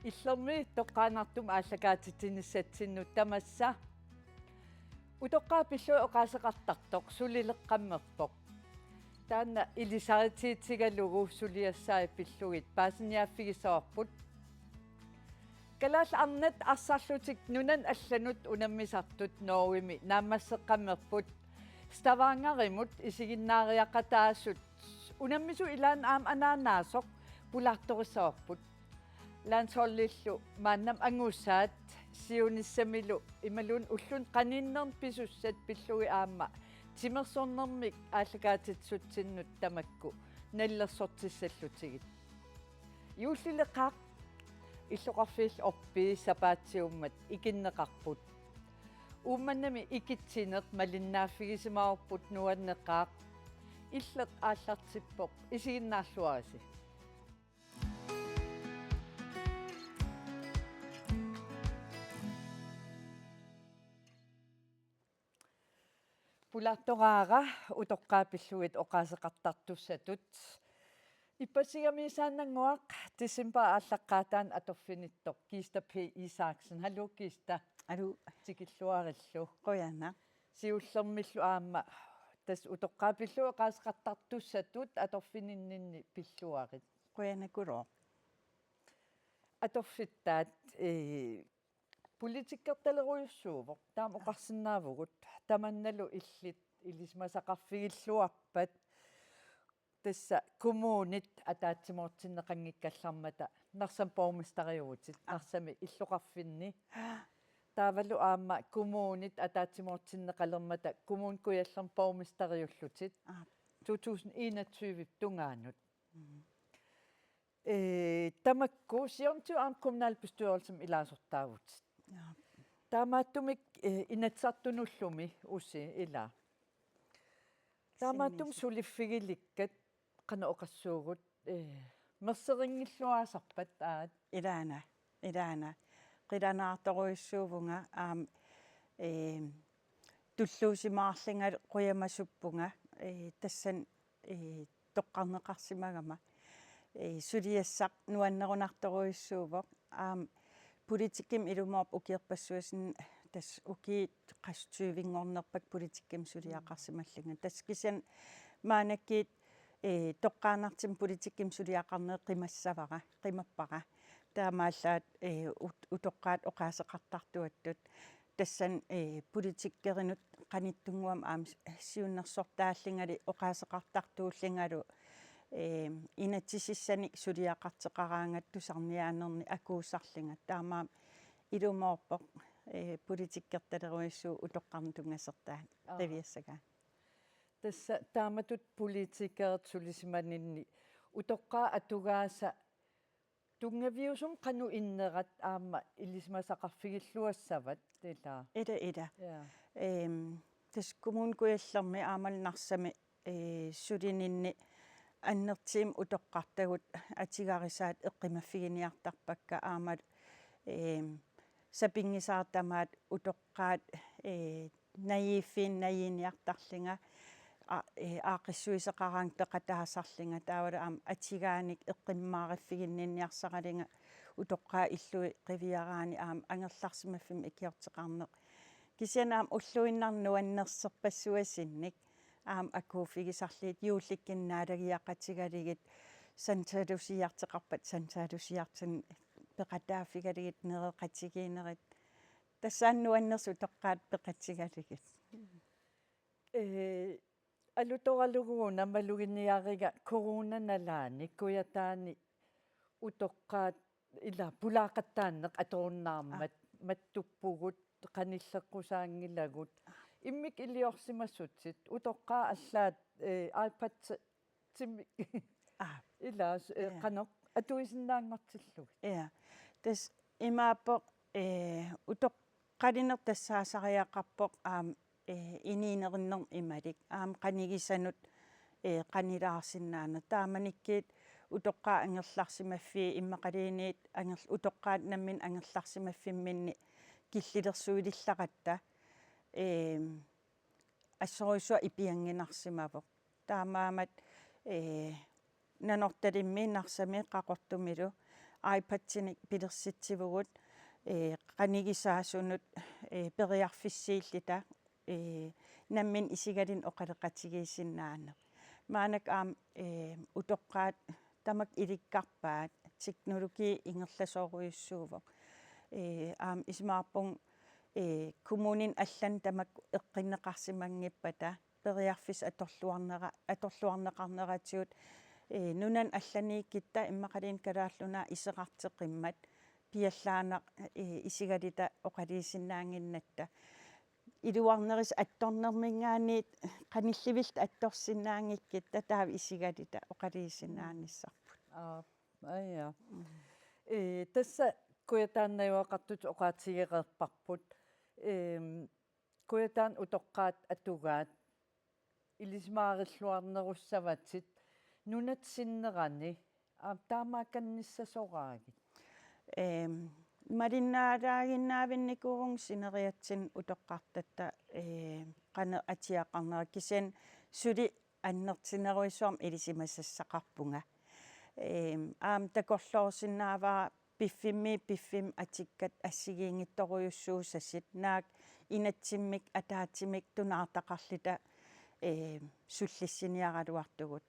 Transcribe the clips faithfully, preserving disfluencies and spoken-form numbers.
Illermi toqqaannartumik aallakaatitsinissatsinnut tamassa. Utoqqaat pillugit oqaaseqartartoq sulileqqammerpoq. Taanna ilisarititsigalugu suliassai pillugit paasiniaaffigisavarput. Kalaallit Arnat arsarlutik nunanut allanut unammisartut Norgemi naammasseqqammerput. Stavangerimut isiginnaariaqataasut unammisut ilaanni aamma anaanaasoq pulaartorissavarput. Landsholdillu maannamut angusaat siunissamilu imaluunniit ulluni qaninnerni pisussat pillugit aamma timersornermik aallakaatitsisutsinnut tamakku nalilersortissallutigit. Juullileqaaq, illoqarfiillu orpii sapaatiummat ikinneqarput. Uummannami ikitsineq malinnaaffigisimavarput nuanneqaaq. Illeq aallartippoq, isiginnaarluarisi. Pulaartoraara utoqqaat pillugit oqaaseqartartussatut. Ippassaq misaannannguaq decembarip aallaqqaataani atorfinittoq Kista P. Isaksen. Haluu Kista. Haluu. Tikilluarillu. Qujanaq. Siullermillu aamma tassa utoqqaat pillugit oqaaseqartartussatut atorfininninni pilluarit. Qujanaqulooq. Atorfittaat, ee, politikkertalerujussuuvoq. Taama oqarsinnaavugut. Tamannalu illit ilisimasaqarfigilluarpat. Tassa kommunit ataatsimoortinneqanngikkallarmata Narsami borgmesteriuvutit, Narsami illoqarfinni. Taavalu aamma kommunit ataatsimoortinneqalermata Kommune Kujallermi borgmesteriullutit. Aap. To tusind enogtyve tungaanut. Mm. Ee, tamakku siornatigut aamma kommunalbestyrelsimi ilaasortaavutit. Aap. Taamaattumik, ee, Inatsisartunullumi usi ilaa. Taamaattumik suliffigilikkat qanoq oqassuugut, ee, mersorinngilluaasarpat aat? Ilaana, ilaana. Qilanaartorujussuuvunga aamma, ee, tulluusimaarlunga qujamasuppunga, ee, tassani, ee, toqqarneqarsimagama. Ee, suliassaq nuannerunartorujussuuvoq. Aamma politikkimi ilumoorpoq ukiorpassuarni tassa ukiut qassit tyvenngornerpakka politikkimi suliaqarsimallunga. Tassa kisianni maannakkut, ee, toqqaannartumik politikkimi suliaqarnera qimassavara, qimappara. Taamaallaat, ee, ut-, utoqqaat oqaaseqartartuattut. Tassani, ee, politikkerinut qanittunnguamik aamma siunnersortaallungali oqaaseqartartuullungalu, ee, inatsisissanik suliaqartoqaraangatta tusarniaanernik akuusarlunga. Taamaammat ilumoorpoq, ee, politikkertalerujussuuvoq utoqqarnut tunngasortaanut. Aa. Qiviassagaanni. Tassa taamatut politikerit sulisimaninni utoqqaat atugaasa tunngaviusumik qanoq innerat aamma ilisimasaqarfigilluassavat, ilaa? Ila, ila. Ja. Ehm, tassa Kommune Kujallermi aammalu Narsami, ee, sulininni annertuumik utoqqartagut atugarisaat eqqumaffiginiartarpakka aammalu, ehm, sapinngisaat tamaat utoqqaat, ee, najiiffiit najiiniartarlunga, a-, ee, aaqqissuisoqaraangat peqataasarlunga, taavalu aamma atugaanik eqqummaariffiginninniarsaralunga utoqqaat illui qiviaraanni aamma angerlarsimaffimmik ikiorteqarneq. Kisianni aamma ulluinnarni nuannersorpassuasunnik aamma akuuffigisarlugit juullikkunni naalagiaqatigalugit sansalusiartoqarpat sansalusiartunik peqataaffigalugit nereqatigiinnerit. Tassa aamma nuannersoq utoqqaat peqatigalugit. Ee, alutoralugu una maluginiariga coronap nalaani Kujataani utoqqaat ila pulaaqattaarneq atorunnaarmat, aa, mattuppugut, qanilleqqusaanngilagut. Immikkut iliorsimasutit, utoqqaat allaat, ee, iPad-imik. Aa. Ila, s-, ee, ja, qanoq atuisinnaanngortillugit. Ja. Tassa imaappoq, ee, utoqqalinertassaasariaqarpoq aamma, ee, inuunerinnermut imalik aamma qanigisanut, ee, qanilaarsinnaaneq. Taamanikkut utoqqaat angerlarsimaffii immaqaluunniit anger-, utoqqaat namminneq angerlarsimaffimminni killilersuilillaratta, ee, assorujussuaq ipiannginnarsimavoq. Taamaammat, ee, Nanortalimmi, Narsami, Qaqortumilu iPad-inik pilersitsivugut, ee, qanigisaasunut, ee, periarfissiilluta, ee, nammineq isigalugu oqaloqatigiissinnaaneq. Maannakkut aamma, ee, utoqqaat tamakku ilikkarpaat, teknologi ingerlasoorujussuuvoq. Ee, aamma isumaqarpunga, ee, kommunini allani tamakku eqqunneqarsimanngippata, periarfissat atorluarnera-, atorluarneqarneratigut, ee, nunanut allaniikkutta immaqaluunniit Kalaallit Nunaat iseqartoqimmat piallaannaq, ee, isigaluta oqaluussinnaannginnatta. Iluarnerisa attornerminngaanniit qanillivilluta attorsinnaanngikkutta taava isigaluta oqaluussinnaanissarput. Aap, aja. Mm. Ee, tassa Kujataani najugaqartutut oqaatigereerparput. Eem, Kujataani utoqqaat atugaat ilisimaarilluarnerussavatit nunat sinnerani, aamma taamaakkannissasoraagit? Eem, malinnaalaaginnaavinnikuuvunga sineriatsinni utoqqartatta, ee, qanoq atiaqarnera, kisianni suli annertunerujussuarmik ilisimasassaqarpunga. Eem, aamma takorloorsinnaavara piffimmiit piffimmi atikkat assigiinngitsorujussuusasut, naak inatsimmik ataatsimik tunaartaqarluta, ee, sullissiniaraluartugut.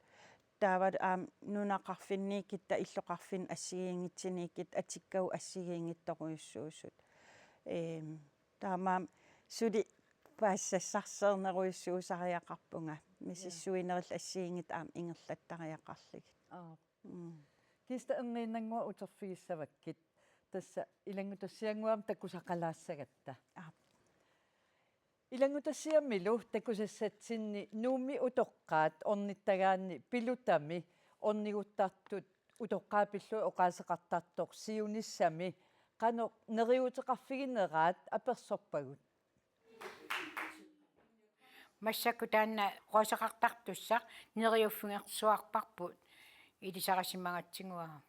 Taava aamma nunaqarfinniikkutta illoqarfinni assigiinngitsuniikkutta atikkagut assigiinngitsorujussuusut. Eem, taamaammat suli paasisassarsarnerujussuusariaqarpunga, misissuinerillu assigiinngitsut aamma ingerlattariaqarlugit. Aap. Mm. Kista, erniinnannguaq uterfigissavakkit. Tassa ilanngutassiannguamik takusaqalaassagatta. Aap. Ilanngutassiamilu takusassatsinni Nuummi utoqqaat ornittagaanni Pilutami orniguttartut utoqqaat pillugit oqaaseqartartoq siunissami qanoq neriuuteqarfigineraat apersorpagut. Massakkut taanna oqaaseqartartussaq neriuffigersuarparput ilisarisimagatsigu aamma.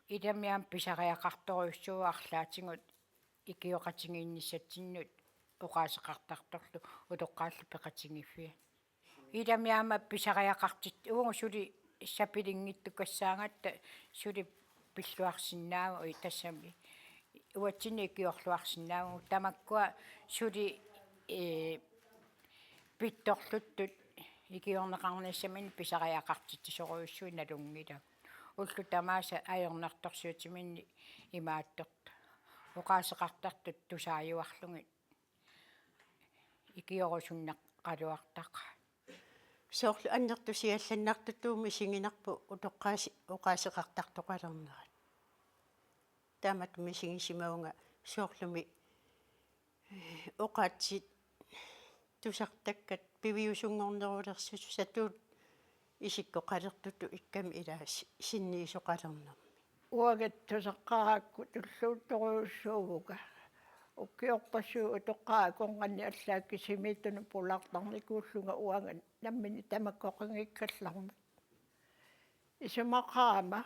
Ilami aamma pisariaqartorujussuuvoq arlaatigut ikioqatigiinnissatsinnut oqaaseqartartorlu utoqqaallu peqatigiiffiat. Ilami aamma pisariaqartit-, uagut suli sapilinngittukassaagatta suli pilluarsinnaavagut, oi, tassami uatsinnut ikiorluarsinnaavagut, tamakkua suli, ee, pittorluttut ikiorneqarnissaminnik pisariaqartitsisorujussuit nalunngilagut. Ullut tamaasa ajornartorsiutiminnik imaattoq oqaaseqartartut tusaajuarlugit ikiorusunneqaraluartaqaat. Soorlu annertusiallannartutut misiginarpoq utoqqaasi-, oqaaseqartartoqalernerat. Taamatut misigisimavunga soorlumi, eh, oqaatsit tusartakkat piviusunngornerulersussatut isikkoqalertutut ikkami ilaa si-, sinniisoqalernermi. Uagut tusaqqarakku tulluuttorujussuuvunga. Ukiorpassuit utoqqaat akornanni allaat kisimiittunut pulaartarnikuullunga uanga nammineq tamakkoqanngikkallarmat. Isumaqarama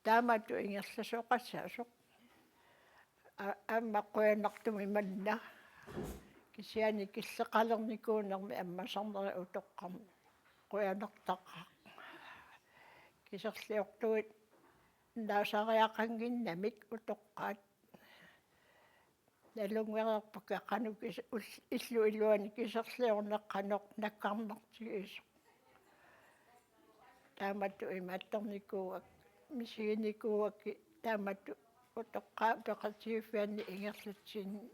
taamatut ingerlasoqassaasoq. A-, aamma qujanartumik manna. Kisianni killeqalernikuunermi ammasarnerit utoqqarnut. Qujanartaqaaq. Kiserliortuinnaasariaqannginnamik utoqqaat. Nalunngereerpakka qanoq kis-, ul-, illup iluani kiserliorneq qanoq nakkarnartigisoq. Taamatut imaattornikuuak-, misiginikuuakkit taamatut utoqqaat peqatigiiffianni ingerlatsinni.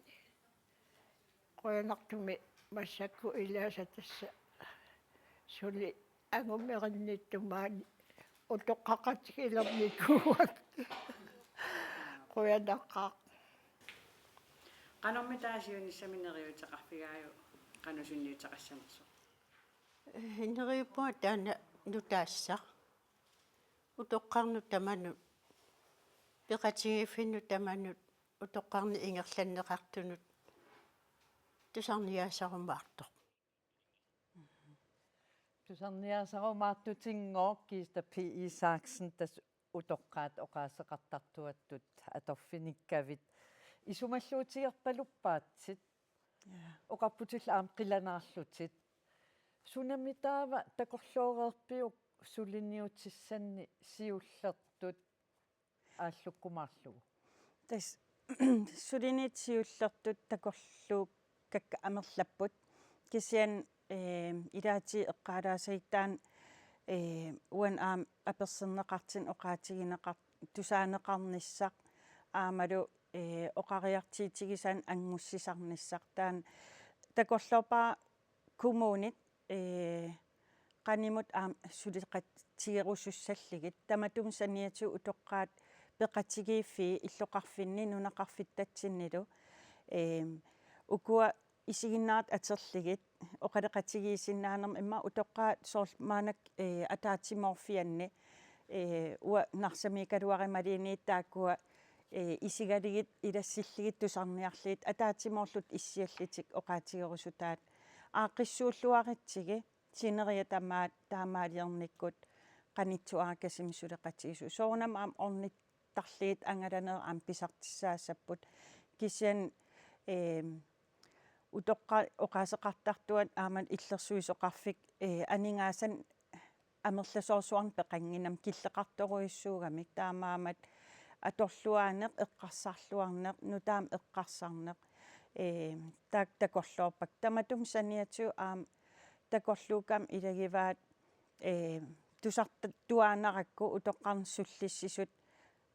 Qujanartumik massakkut ilaasa tassa suli angumerinniittumaani utoqqaqatigilernikuuakka. Qujanaqaaq. Qanormita siunissami neriuuteqarfigaajuk qanoq sunniuteqassanersoq? Neriuppunga taanna nutaassaq. Utoqqarnut tamanut, peqatigiiffinnut tamanut, utoqqarnut ingerlanneqartunut tusarniaasarumaartoq. Tusarniaasarumaartutinngooq Kista P. Isaksen, tassa utoqqaat oqaaseqartartuattut atorfinikkavit. Isumalluutigerpaluppaatsit. Ja. Oqarputit aamma qilanaarlutit. Sunami taava takorlooreerpiuk suliniutissanni siullertut? aallukkumaarlugu. Tassa suliniut siullertut takorluukkakka amerlapput. Kisianni, eh, ilaatigut eqqaalaassagutta, eh, uani aamma apersorneqartut oqaatigineqar-, tusaaneqarnissaq aammalu, eh, oqariartuutigisaanik anngussisarnissaq. Taanna takorloorpara kommunit, eh, qanimut aamma suleqatigerusussallugit. Tamatuma saniatigut utoqqaat peqatigiiffii illoqarfinni nunaqarfittatsinnilu. Eh, ukua isiginnaartut atorlugit oqaloqatigiissinnaanermut immaqa utoqqaat soorlu maannakkut, eh, ataatsimoorfianni, eh, uanga Narsamiikkaluarumaluunniit taakkua, eh, isigalugit ilassillugit tusarniarlugit ataatsimoorlutik issiallutik oqaatigerusutaat. Aaqqissuulluaritsigit sineriak tamaat taamaaliornikkut qanittuarakasimmik suleqatigisut. Soorunami aamma ornittarlugit angalanerit aamma pisartissaassapput. Kisianni, eh, utoqqaat oqaaseqartartuat aamma Illersuisoqarfik, eh, aningaasanik amerlasoorsuarnik peqannginnami killeqartorujussuugamik, taamaammat atorluaaneq, eqqarsarluarneq, nutaamik eqqarsarneq, eh, taakku takorloorpakka. Tamatuma saniatigut aamma takorluukkama ilagivaat, eh, tusartuaannarakku utoqqarnut sullissisut,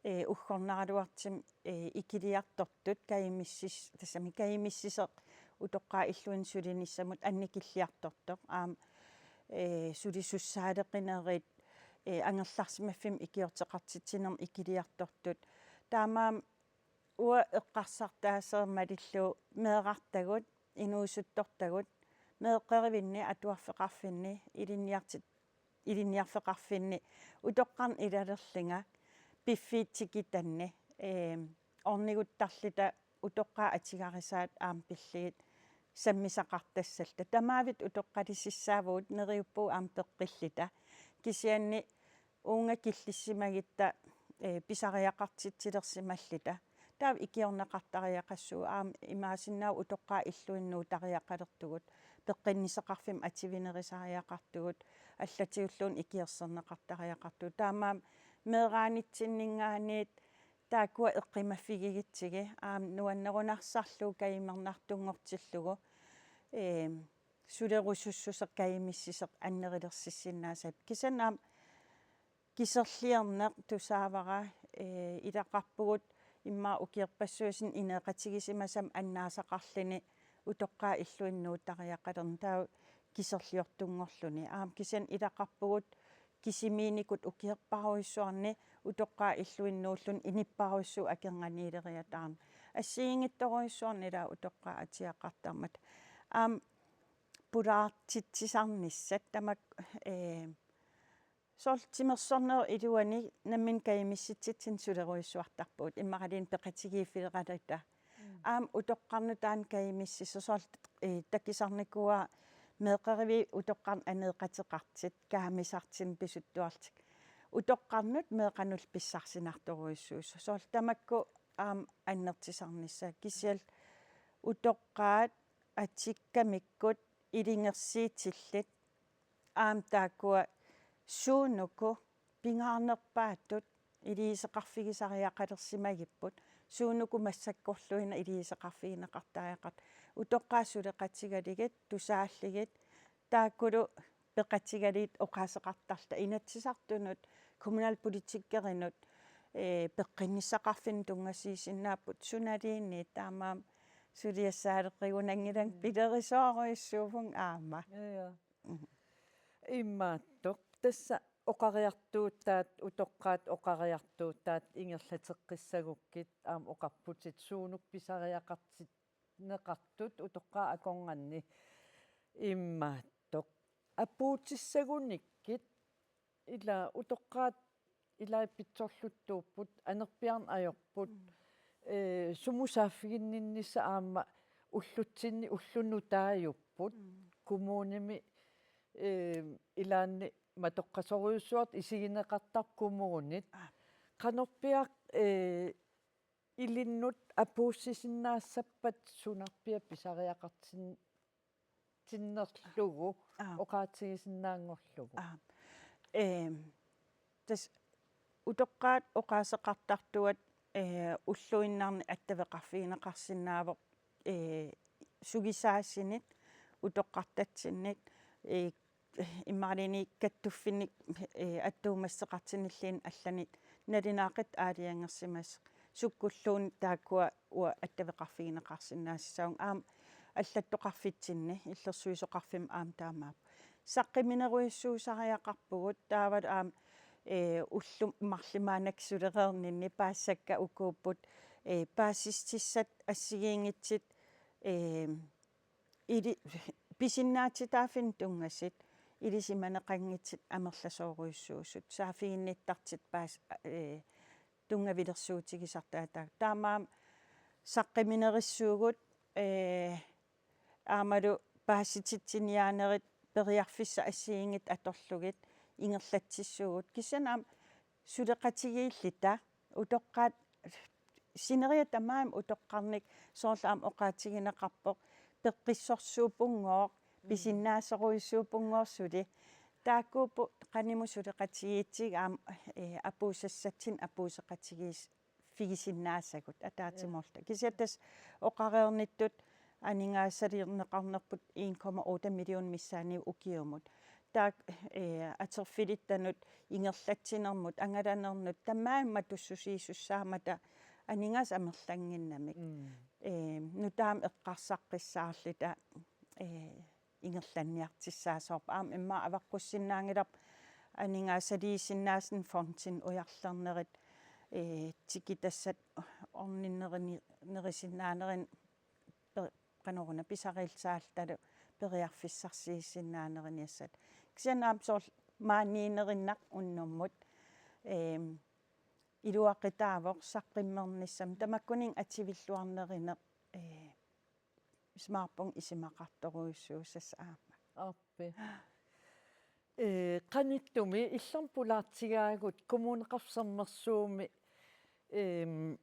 eh, uggornaraluartumik, eh, ikiliartortut kajumissis-, tassami kajumissisoq utoqqaat illuinnut sulinissamut annikilliartortoq. Aamma, eh, sulisussaaleqinerit, eh, angerlarsimaffimmik ikiorteqartitsinermut ikiliartortut. Taamaammat uanga eqqarsartaaseq malillugu meerartagut, inuusuttortagut, meeqqerivinni, atuarfeqarfinni, ilinniarti-, ilinniarfeqarfinni utoqqarnut ilalerlunga piffiit tikitanni, eh, orniguttarluta utoqqaat atugarisaat aamma pillugit sammisaqartassalluta. Tamavitta utoqqalissaavugut, neriuppugut aamma peqqilluta. Kisianni uunga killissimagutta, eh, pisariaqartitsilersimalluta. Taava ikiorneqartariaqassuugut, aamma imaassinnaavoq utoqqaat illuinnut nuutariaqalertugut, peqqinnissaqarfimmut atuinerusariaqartugut, allatigulluunniit ikiorserneqartariaqartugut. Taamaammat meeraanitsinninngaanniit taakkua eqqumaffigigutsigit, aamma nuannerunarsarlugu kajumernartunngortillugu, eh, sulerusussuseq kajumissisoq annerulersissinnaassapput. Kisianni aamma kiserliorneq tusaavara, eh, ilaqarpugut immaqa ukiorpassuarni ineqatigisimasama annaasaqarluni utoqqaat illuinnut nuutariaqalerneq, taava kiserliortunngorluni. Aamma kisianni ilaqarpugut kisimiinnikut ukiorparujussuarni utoqqaat illuinnuulluni inuppassuit akornanniileriataarneq. Assigiinngitsorujussuarnik ilaa utoqqaat atugaqartarmata. Aamma pulaartitsisarnissat tamakku, eh, soorlu timersornerup iluani nammineq kajumissutitsinnik sulerujussuartarpugut, immaqaluunniit peqatigiiffileraluta. Mm. Aamma utoqqarnut taanna kajumissisoq soorlu, eh, takusarnikuuara meeqqeriviit utoqqarnut aneeqateqartut, kaammisartunik pisuttuarlutik. Utoqqarnut meeqqanullu pissarsinartorujussuusoq. Soorlu tamakku aamma annertusarnissaat, kisianni utoqqaat atukkamikkut ilungersuutillit aamma taakkua suunuku pingaarnerpaatut iliuuseqarfigisariaqalersimagipput, suunuku massakkorluinnaq iliuuseqarfigineqartariaqartut. Utoqqaat suleqatigalugit, tusaallugit, taakkulu peqatigalugit oqaaseqartarluta Inatsisartunut, kommunalpolitikerinut, eh, peqqinnissaqarfinnut tunngasuusinnaapput sunaluunniit, taamaammat suliassaaleqigunanngilanga, mm, pilerisoorujussuuvunga aamma. Ja, ja. Mhm. Imaattoq. Tassa oqariartuutaat, utoqqaat oqariartuutaat ingerlateqqissagukkit aamma oqarputit suunuku pisariaqartinneqartut utoqqaat akornanni. Imaattoq. Apuutissagunikkit, ila utoqqaat ilai pitsorluttuupput, anerpiarneq ajorput. Mm. Eh, sumut saaffiginninnissaq aamma ullutsinni ulloq nutaajupput. Mm. Kommunimi, eh, ilaanni matoqqasorujussuartut isigineqartarput kommunit. Aa. Qanorpiaq, eh, ilinnut apuussisinnaassappat sunarpiaq pisariaqartin-, tinnerlugu, aa, oqaatigisinnaanngorlugu. Aa. Ehm, tassa utoqqaat oqaaseqartartuat, ee, ulluinnarni attaveqarfigineqarsinnaavoq, ee, sugisaasinit, utoqqartatsinnit, ee, imaluunniit kattuffinnik, ee, attuumassuteqartinilluunniit allanit nalunaaqutaq aalajangersimasoq, sukkulluunniit taakkua uanga attaveqarfigineqarsinnaassavunga, aamma allattoqarfitsinni, illersuisoqarfimmi aamma taamaappoq. Saqqumminerujussuusariaqarpugut, taavalu aamma, ee, ullut marluk maannakkut sulereerninni paasisakka ukuupput, ee, paasissutissat assigiinngitsut, ee, ili-, pisinnaatitaaffinnut tunngasut, ilisimaneqanngitsut amerlasoorujussuusut, saaffiginnittartut paas-, ee, tunngavilersuutigisartagaat. Taamaammat saqqumminerussuugut, ee, aammalu paasititsiniaanerit periarfissat assigiinngitsut atorlugit ingerlatsissuugut. Kisianni aamma suleqatigiilluta utoqqaat sineriak tamarmik utoqqarnik, soorlu aamma oqaatigineqarpoq, peqqissorsuupunngooq, mm, pisinnaasorujussuupunngooq suli. Taakkuupput qanimut suleqatigiissut aamma, ee, apuussassatsinnut apuusseqatigiis-, -ffigisinnaassagut ataatsimoorluta. Ja. Kisianni tassa oqareernittut aningaasaliineqarnerput en komma otte million missaanniit ukiumut. Taakku, ee, atorfilittanut ingerlatsinermut, angalanernut, tamarmik matussusiisussaammata aningaasat amerlannginnamik. Mm. Ee, nutaamik eqqarsaqqissaarluta, ee, ingerlanniartussaasoq. Aamma immaqa avaqqussinnaanngilarput aningaasaliisinnaasannik fondinut ujarlernerit, ee, tikitassat orninnerini-, -nerisinnaanerini pe-, qanoruna pisariillisaalluta periarfissarsiisinnaaneriniassat. Kisianni aamma soorlu maaniinnerinnaq unnummut, ee, iluaqutaavoq saqqummernissamut, tamakkuninnga atuilluarnerineq, ee, isumaqarpunga isumaqartorujussuussasoq aamma. Aappi. Ee, qanittumi illermi pulaartigaagut Kommuneqarfik Sermersuumi, eem,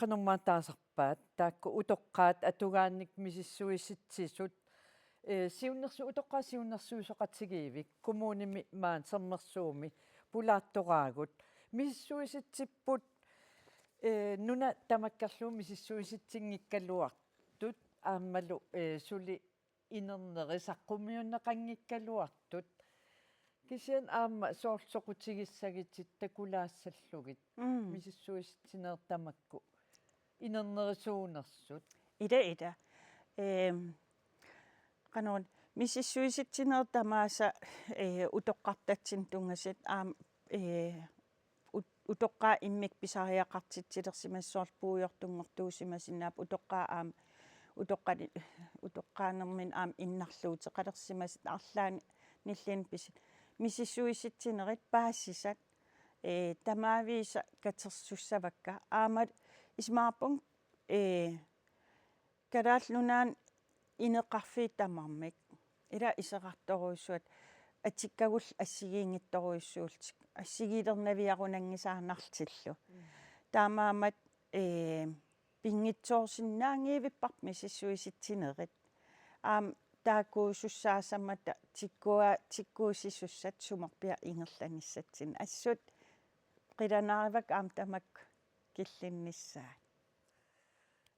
qanormaa taasarpaat, taakku utoqqaat atugaannik misissuisitsisut, ee, siunnersu-, utoqqaat siunnersuisoqatigiivik kommunimi maani Sermersuumi pulaartoraagut. Misissuisitsipput, ee, nuna tamakkerlugu misissuisitsinngikkaluartut aammalu, ee, suli inerneri saqqummiunneqanngikkaluartut. Kisianni aamma soorlu soqutigissagutit takulaassallugit. Mm. Misissuisitsinerit tamakku inernerisuunersut. Ila, ila. Eem, qanoruna, misissuisitsinerit tamaasa, ee, utoqqartatsinnut tunngasut aamma, ee, ut-, utoqqaat immikkut pisariaqartitsilersimasut, soorlu puigortunngortuusimasinnaapput, utoqqaat aamma, utoqqani-, utoqqaanerminni aamma innarluuteqalersimasut, arlaannilluunniit pis-, misissuisitsinerit paasisat, ee, tamaviisa katersussavakka. Aamma isumaqarpunga, ee, Kalaallit Nunaanni ineqarfiit tamarmik, ila iserartorujussuat, atukkagullu assigiinngitsorujussuullutik, assigiilernaviarunanngisaannarlutillu. Mm. Taamaammat, ee, pinngitsoorsinnaanngivipparput misissuisitsinerit. Aamma taakkuusussaasammata tikkua-, tikkuussisussat sumorpiaq ingerlanissatsinnut. Assut qilanaarivakka aamma tamakku killinnissaat.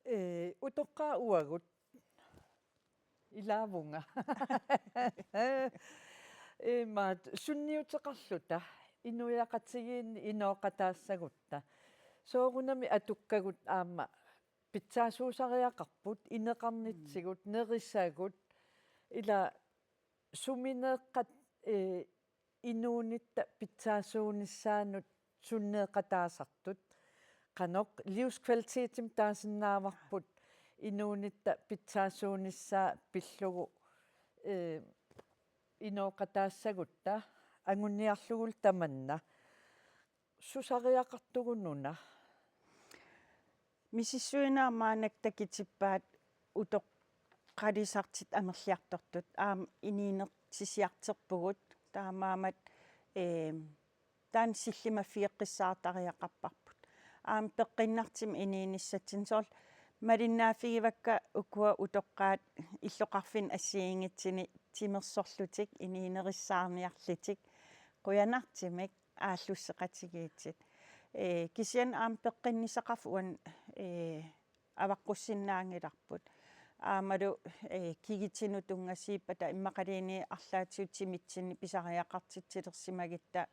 Ee, utoqqaat uagut ilaavunga. Imaattoq sunniuteqarluta inuiaqatigiinni inooqataassagutta. Soorunami atukkagut aamma pitsaasuusariaqarput, ineqarnitsigut, mm, nerisagut, ila sumineeqqat, ee, inuunitta pitsaasuunissaannut sunneeqataasartut. Qanoq livskvalitetimik taasinnaavarput inuunitta pitsaasuunissaa pillugu, ee, inooqataassagutta anguniarlugulu tamanna. Susariaqartugut una. Misissuinerit maannakkut takutippaat utoqqalisartut amerliartortut aamma inuunertisiartorpugut, taamaammat, ee, taanna sillimaffigeqqissaartariaqarparput. Aamma peqqinnartumik inuunissatsinnik, soorlu malinnaaffigivakka ukua utoqqaat illoqarfinni assigiinngitsuni timersorlutik inuunerissaarniarlutik, qujanartumik. aallusseqatigiitsit. Ee, kisianni aamma peqqinnissaqarfik uani, ee, avaqqussinnaanngilarput. Aammalu, ee, kigitinut tunngasiippata immaqaluunniit arlaatigut timitsinni pisariaqartitsilersimagutta,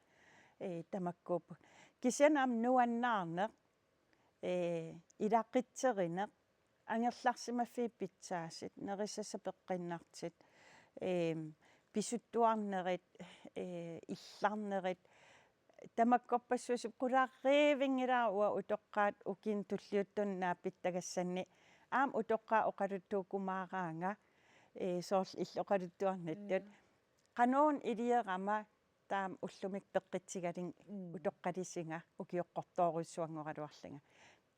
ee, tamakkuupput. Kisianni aamma nuannaarneq, ee, ilaqutterineq, angerlarsimaffiit pitsaasut, nerisassat peqqinnartut, ee, pisuttuarnerit, ee, illarnerit, tamakkorpassuusut qulariivinngilara uanga utoqqaat ukiuni tulliuttuni naapittagassanni aamma utoqqaat oqaluttuukkumaaraannga, ee, soorlu illoqaluttuarnittut. Mm. Qanoruna iliorama taama ullumi peqqitsigalugu Mm. utoqqalisunga ukioqqortoorujussuanngoraluarlunga.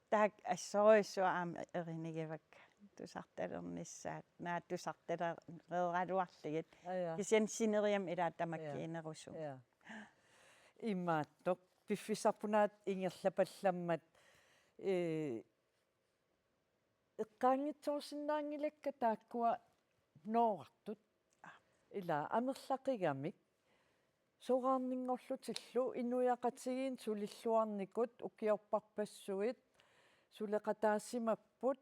Taakku assorujussuaq aamma erinigivakka tusartalernissaat, naak tusartalereeraluarlugit. Aja. Kisianni sineriammi ilaa tamakkiinerusumik. Ja. Imaattoq piffissarput naak ingerlapallammat, ee, eqqaanngitsoorsinnaanngilakka taakkua noorartut. Ilaa amerlaqigamik. Soraarninngorlutillu inuiaqatigiinni sulilluarnikut ukiorparpassuit suleqataasimapput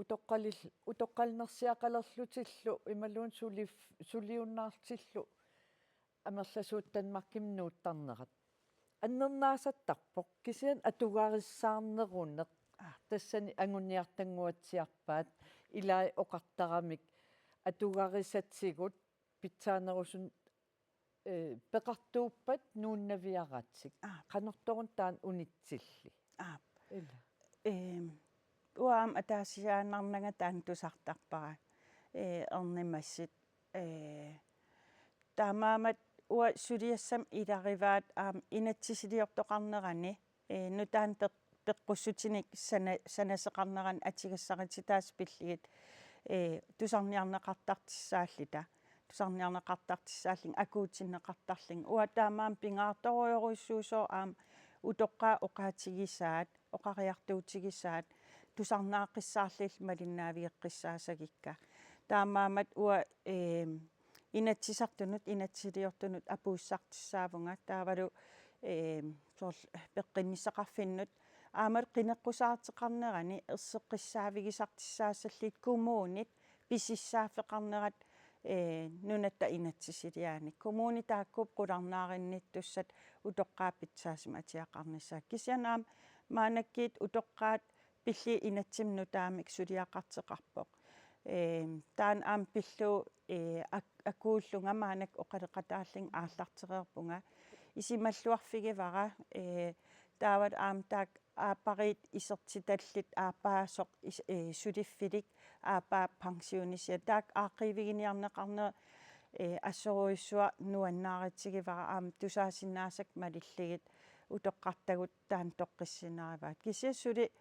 utoqqalil-, utoqqalinersiaqalerlutillu imaluunniit sulif-, suliunnaarlutillu amerlasuut Danmarkimi nuuttarnerat. Annernaasattarpoq, kisianni atugarissaarneruneq. Aa. Tassani anguniartannguatsiarpaat, ilai oqartaramik atugarisatigut pitsaanerusunik, ee, peqartuuppat nuunnaviaratik. Aa. Qanortoruna taanna unitsillit? Aa. Ila. Eem, uanga aamma ataasiaannarnanga taanna tusartarpara. Ee, ernumassuk. Ee, taamaammat uanga suliassamik ilagivaat aamma inatsisiliortoqarnerani, ee, nutaanik peq-, peqqussutinik sana-, sanasoqarnerani atugassarititaasut pillugit, ee, tusarniarneqartartussaalluta, tusarniarneqartartussaallunga, akuutinneqartarlunga. Uanga taamaammat pingaartorujorujussuusoq aamma utoqqaat oqaatigisaat, oqariartuutigisaat, tusarnaaqqissaarlugit malinnaavigeqqissaasagikka. Taamaammat uanga, eem, inatsisartunut, inatsisiliortunut apuussartussaavunga, taavalu, eem, soorlu peqqinnissaqarfinnut, aammalu qineqqusaartoqarnerani erseqqissaavigisartussaassallugit kommunit pisussaaffeqarnerat, ee, nunatta inatsisiliaanik. Kommunit taakkuupput qularnaarinnittussat utoqqaat pitsaasumik atiaqarnissaat. Kisianni aamma maannakkut utoqqaat pillugit inatsimmi nutaamik suliaqartoqarpoq. Ee, taanna aamma pillugu, ee, ak-, akuullunga maannakkut oqaloqataallunga aallartereerpunga. Isumalluarfigivara, ee, taavalu aamma taakku aappariit isertitallit, aappaasoq is-, ee, suliffilik, aappaa pensionisia. Taakku aaqqiiviginiarneqarnerat, ee, assorujussuaq nuannaarutigivara aamma tusaasinnaasakka malillugit utoqqartagut taanna toqqissinnaavaat. Kisianni suli,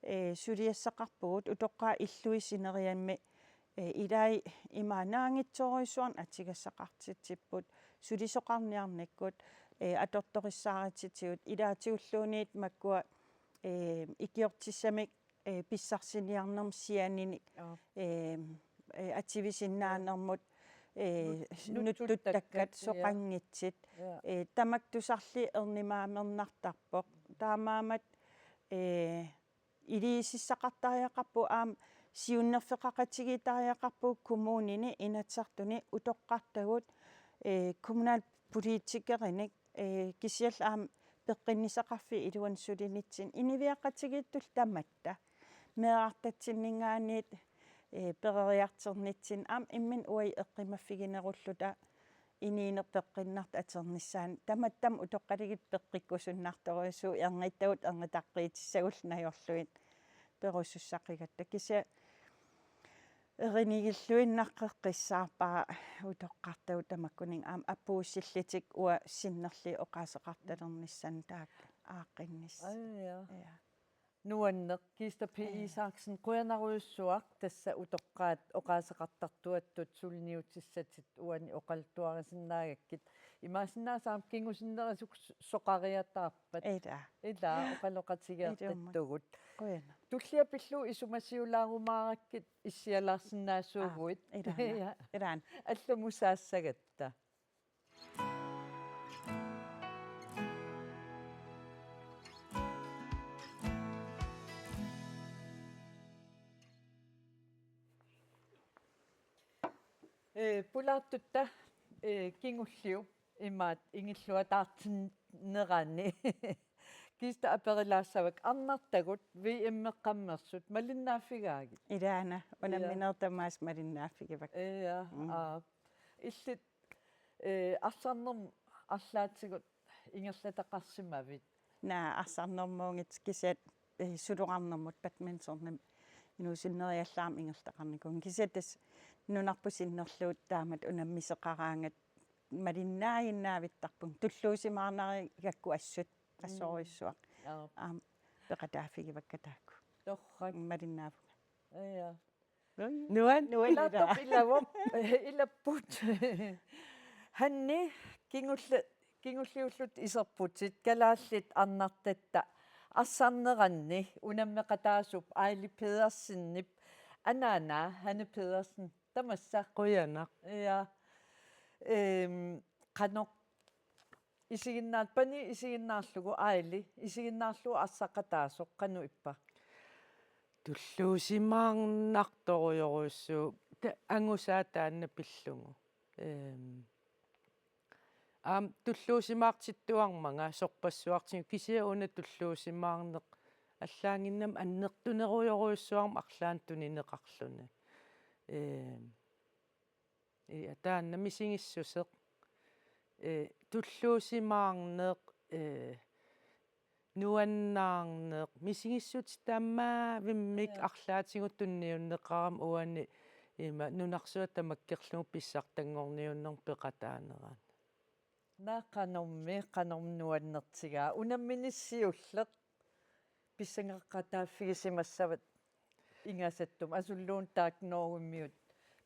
ee, suliassaqarpugut utoqqaat illui sineriammi, ee, ilai ima naanngitsoorujussuarnik atugassaqartitsipput, sulisoqarniarnikkut, ee, atortorissaarutitigut, ilaatigulluunniit makkua, ee, ikiortissamik, ee, pissarsiniarnermut sianinik, Aap. ee, ee, ativisinnaanermut, ee, Nut-, nuttuttakkat, nuttuttakkat, ja. Soqanngitsut, Ja. ee, tamakku tusarlugu ernumaamernartarpoq. Taamaammat, ee, iliuusissaqartariaqarpugut aamma siunnerfeqaqatigiittariaqarpugut kommunini Inatsisartuni utoqqartagut, ee, kommunalpolitikerinik, ee, kisianni aamma peqqinnissaqarfiit iluanni sulinitsinni inuiaqatigiittullu tamatta. Meerartatsinninngaanniit, ee, peroriartornitsinni aamma imminut uagut eqqumaffiginerulluta inuuneq peqqinnartoq atornissaanut tamattami utoqqalikkut peqqikkusunnartorujussuuvoq ernittagut ernutaqqiitissagullu najorlugit perusussaqigatta. Kisianni erinigilluinnaqqissaarpara utoqqartagut tamakkuninnga aamma apuussillutik uanga sinnerlugit oqaaseqartalernissaannut taakku aaqqinnissaq. Aa, ja. Ja. Nuanneq, Kista P. Ja. Isaksen, qujanarujussuaq tassa utoqqaat oqaaseqartartuattut suliniutissatit uani oqaluttuarisinnaagakkit. Imaassinnaavoq aamma kingusinnerusukkut soqariataarpat. Ila. Ila, oqaloqatigeertattugut. Ilumut. Qujanaq. Tullia pillugu isumasiulaarumaarakkit issialaarsinnaasuuguit. Aa, ilaana. Ja. Ilaana. Allamut saassagatta. Ee, pulaartutta, ee, kingulliup imaat ingilluataartinnerani Kista aperilaassavakka arnartagut V M-eqqammersut malinnaaffigaagit. Ilaana, unammineq tamaasa malinnaaffigivakka. Ja, mm, aa. Illit, ee, arsarnermut arlaatigut ingerlataqarsimavit? Naa, arsarnermuunngitsoq kisianni, ee, suloqarnermut badmintonimut inuusunneriallaarmik ingerlataqarnikuuvunga. Kisianni tassa nunarput sinnerlugu taamatut unammisoqaraangat malinnaaginnaavittarpunga. Tulluusimaarnarigakku assut, mm, assorujussuaq. Aap. Aamma peqataaffigivakka taakku. Torrak. Malinnaavunga. Ja. Nuan. Nuan. Nuan. Ilaattoq ilavoq. Ilapput. Hanni, kingulli-, kingulliullutit iserputit, kalaallit arnartatta arsarneranni unammeqataasup Aili Pedersenip anaanaa Hanne Pedersen. Tamassa. Qujanaq. Ja. Ehm, qanoq isiginnaar-, pani isiginnaarlugu Aili, isiginnaarlugu arsaqataasoq, qanoq ippa? Tulluusimaarnartorujorujussuuvoq, ta-, angusaa taanna pillugu. Ehm, aamma tulluusimaartittuarmanga sorpassuartigut, kisianni una tulluusimaarneq allaannginnami annertunerujorujussuarmik arlaannik tunineqarluni. Ehm, Ja, taanna misigissuseq, ee, tulluusimaarneq, ee, nuannaarneq, misigissutit tamaavimmik, ja, arlaatigut tunniunneqarami uani ima nunarsuaq tamakkerlugu pissartanngorniunnermut peqataanerani. Naa, qanormi, qanormi nuannertigaa. Unammineq siulleq pissangeqataaffigisimassavat ingasattumi, asulluunniit taakku Norgemiut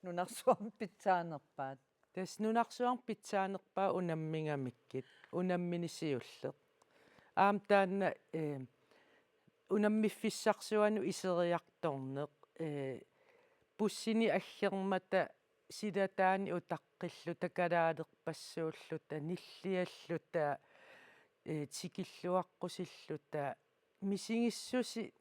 nunarsuarmi pitsaanerpaat. Tassa nunarsuarmi pitsaanerpaat unammigamikkit, unammineq siulleq. Aamma taanna, eh, unammiffissarsuanut iseriartorneq, eh, bussini aggermata silataani utaqqilluta, kalaalerpassuulluta, nillialluta, ee, tikilluaqqusilluta, misigissuseq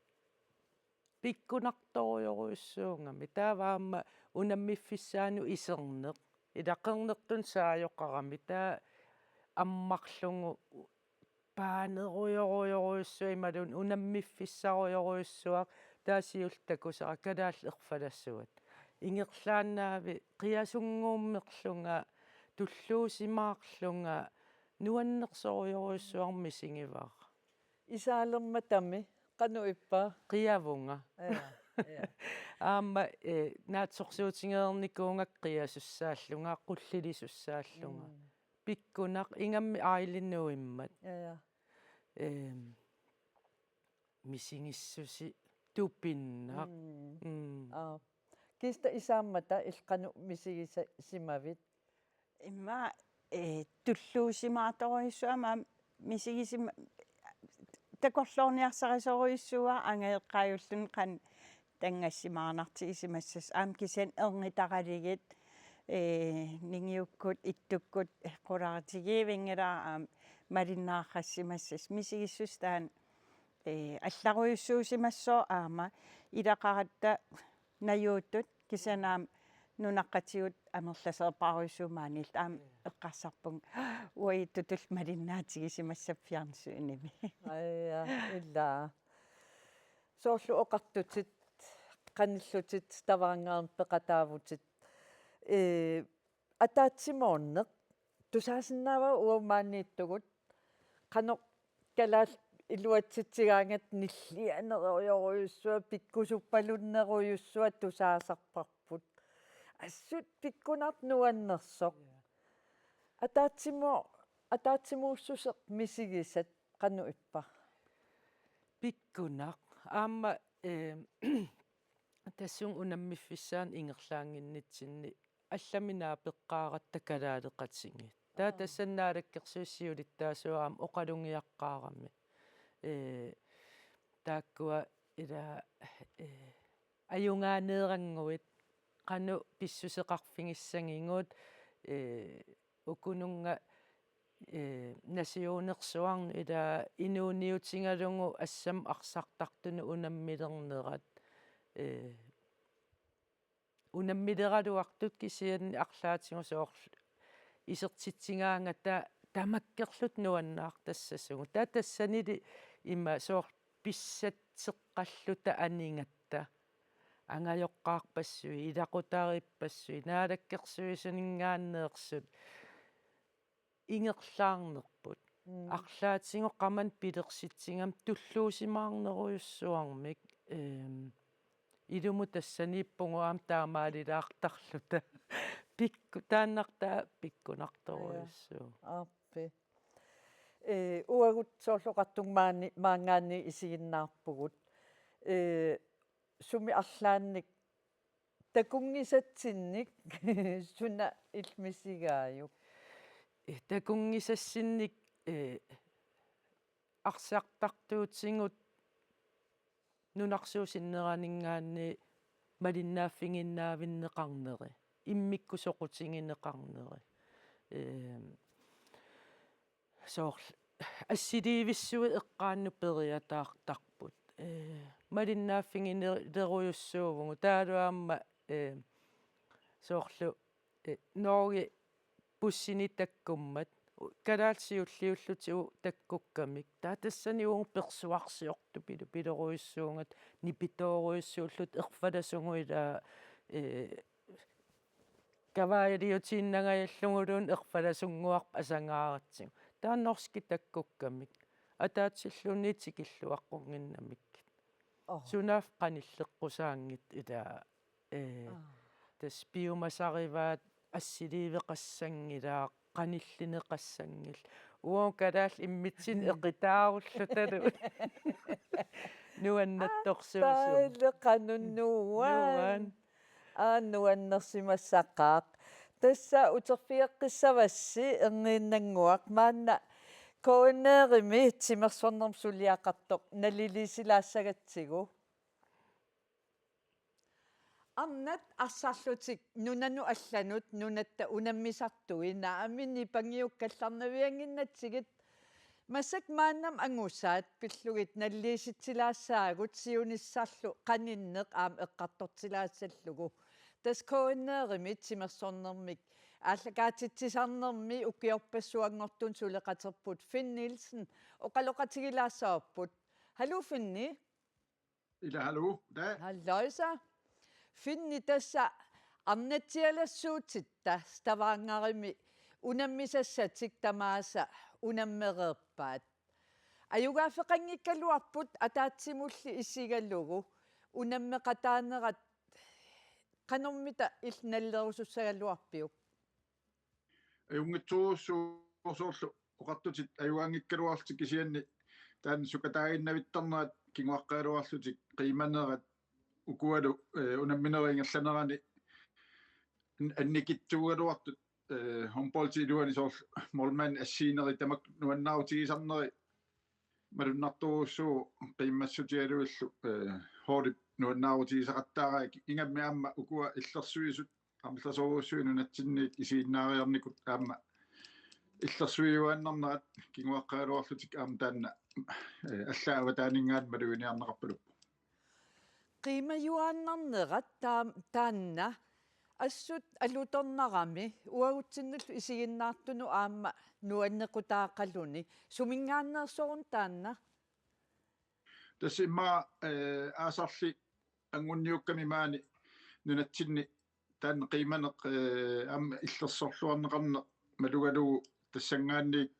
pikkunartorujorujussuugami. Taava aamma unammiffissaanut iserneq, ila qernertunik saajoqarami, taava ammarlugu paanerujorujorujussuaq imaluunniit unammiffissarujorujussuaq, taava siulleq takusara kalaallit erfalassuat. Ingerlaannavik qiasunnguummerlunga, tulluusimaarlunga, nuannersorujorujussuarmik isigivara. Isaalermatami qanoq ippa? Qiavunga. Ja, ja. Aamma, eh, naatsorsuutigereernikuugakku qiasussaallunga, qullilissussaallunga. Mm. Pikkunaq, ingammik Aili nuimmat. Ja, ja. Ehm, misigissuseq tupinnaq. Mm. Mm. Aa. Kista, isaammata illit qanoq misigisimavit? Immaqa, eh, tulluusimaartorujussuugami aamma misigisima-, takorloorniarsarisorujussuuara angajoqqaajulluni qanoq tanngassimaarnartigisimassasut, aamma kisianni ernitaralugit, ee, ningiukkut, ittukkut, ee, qularutigivinngilaq aamma malinnaarsimassasut, misigissuseq taanna, ee, allarujussuusimassooq aamma ilaqaratta najuuttut kisianni aamma nunaqqatigut amerlasoorparujussuuvoq maaniilluta, aamma eqqarsarpunga uaguttutut malinnaatigisimassa fjernsynimi. Aja, ila. Soorlu oqartutit, qanillutit Stavangerimi peqataavutit. Ee, ataatsimoorneq tusaasinnaavara uagut maaniittugut. Qanoq kalaallit iluatsitsigaangat nillianerujorujussuaq, pikkusuppalunnerujussuaq tusaasarparput. Assut pikkunartoq nuannersoq. Ja. Ataatsimo-, ataatsimuussuseq misigisat qanoq ippa? Pikkunaq. Aamma, eh, tassunga unammiffissaanut ingerlaannginnitsinni allamik naapeqqaaratta kalaaleqatigiit. Taava, aa, tassani Naalakkersuisut siulittaasuat aamma oqalugiaqqaarami. Eh, taakkua ila, eh, ajugaaneerannguit, qanoq pissuseqarfigissagigut, eh, ukununnga, eh, nasionersuarnut ila inuuniutigalugu assammik arsartartunut unammilernerat, eh, unammileraluartut kisianni arlaatigut soorlu isertitsigaangata tamakkerluta nuannaartassasugut. Taava tassanili ima soorlu pissatseqqalluta anigatta. Angajoqqaarpassuit, ilaqutariippassuit, naalakkersuisuninngaanneersut ingerlaarnerput. Mm. Arlaatigut qamani pilersitsigami tulluusimaarnerujussuarmik, ehm, ilumut tassaniippugut aamma taamaalilaartarluta. Pikku-, taannartaa pikkunartorujussuuvoq. Ja. Aappi. Ee, uagut soorlu oqartunga maani-, maanngaanniit isiginnaarpugut. Ee, sumi arlaannik takunngisatsinnik suna illit misigaajuk? Eh, takunngisatsinnik, eh, arsartartuutigut nunarsuup sinneraninngaanniit malinnaaffiginnaavinneqarneri, immikkut soqutigineqarneri. Ehm, soorlu assiliivissuit eqqaannut periataartarput. Ee, malinnaaffigilerujussuuvugut. Taavalu aamma, ee, soorlu, ee, Norge bussini takkummat. Kalaallit siulliullutik takkukkamik. Taava tassani uagut persuarsiortut pilu-, pilorujussuugata nipitoorujussuulluta erfalasugut ilaa, ee, kavaaliutiinnangajalluguluunniit erfalasunnguarput asangaaratsigu. Taava norskit takkukkamik. Ataatsilluunniit tikilluaqqunnginnamikkit. Oh. Sunaaffa qanilleqqusaanngitsoq ilaa, ee, Aa. tassa piumasarivaat assiliiveqassanngilaat, qanillineqassanngillat. Uagut kalaallit immitsinnut Mm. eqitaarullutalu. Nuannattorsuusugut. Taale qanunnuuan. Nuan. Aa, nuannersimassaqaaq. Tassa uterfigeqqissavassi Erniinnannguaq, maanna K N R-imi timersornermik suliaqartoq naliliisilaassagatsigu. Arnat arsarlutik nunanut allanut nunatta unammisartui naamik nipangiukkallarnaviannginnatsigit, massakkut maannamut angusaat pillugit naliliisitsilaassaagut siunissarlu qaninneq aamma eqqartortilaassallugu. Tassa K N R-imi timersornermik aallakaatitsisarnermi ukiorpassuanngortuni suleqaterput Finn Nielsen oqaloqatigilaassavarput. Haluu, Finni. Ilaa, haluu, taa. Halloisa. Finni, tassa arnatsialassuutitta Stavangerimi unammisassatik tamaasa unammereerpaat. Ajugaaffeqanngikkaluarput ataatsimulli isigalugu unammeqataanerat, qanormita illit nalilerusussagaluarpiuk? Ajunngitsorujussuuvoq, soorlu oqartutit ajugaanngikkaluarlutik, kisianni taanna sukataaginnavittarnerat kinguaqqagaluarlutik qiimanerat, ukualu, eh, unamminerit ingerlanerani annikitsuugaluartut, eh, håndboldip iluani soorlu målmandit assiginerit tamakku nuannaarutigisarneri malunnartorujussuuvoq qiimmassutigaluillu, eh, holdip nuannaarutigisaqattaarami. Ingammik aamma ukua illersuisut amerlasoorujussuit nunatsinniit isiginnaariarnikut aamma illersuiuaannarnerat kinguaqqagaluarlutik aamma taanna, eh, allaat avataaninngaanniit maluginiarneqarpaluppoq. Qiimajuaannarnerat taam-, taanna assut alutornarami uagutsinnullu isiginnaartunut aamma nuannequtaaqaluni. Suminngaanneersoruna taanna? Tassa immaqa, eh, aasarli anguniukkami maani nunatsinni taanna qiimaneq, eh, aamma illersorluarneqarneq malugalugu tassanngaanniit,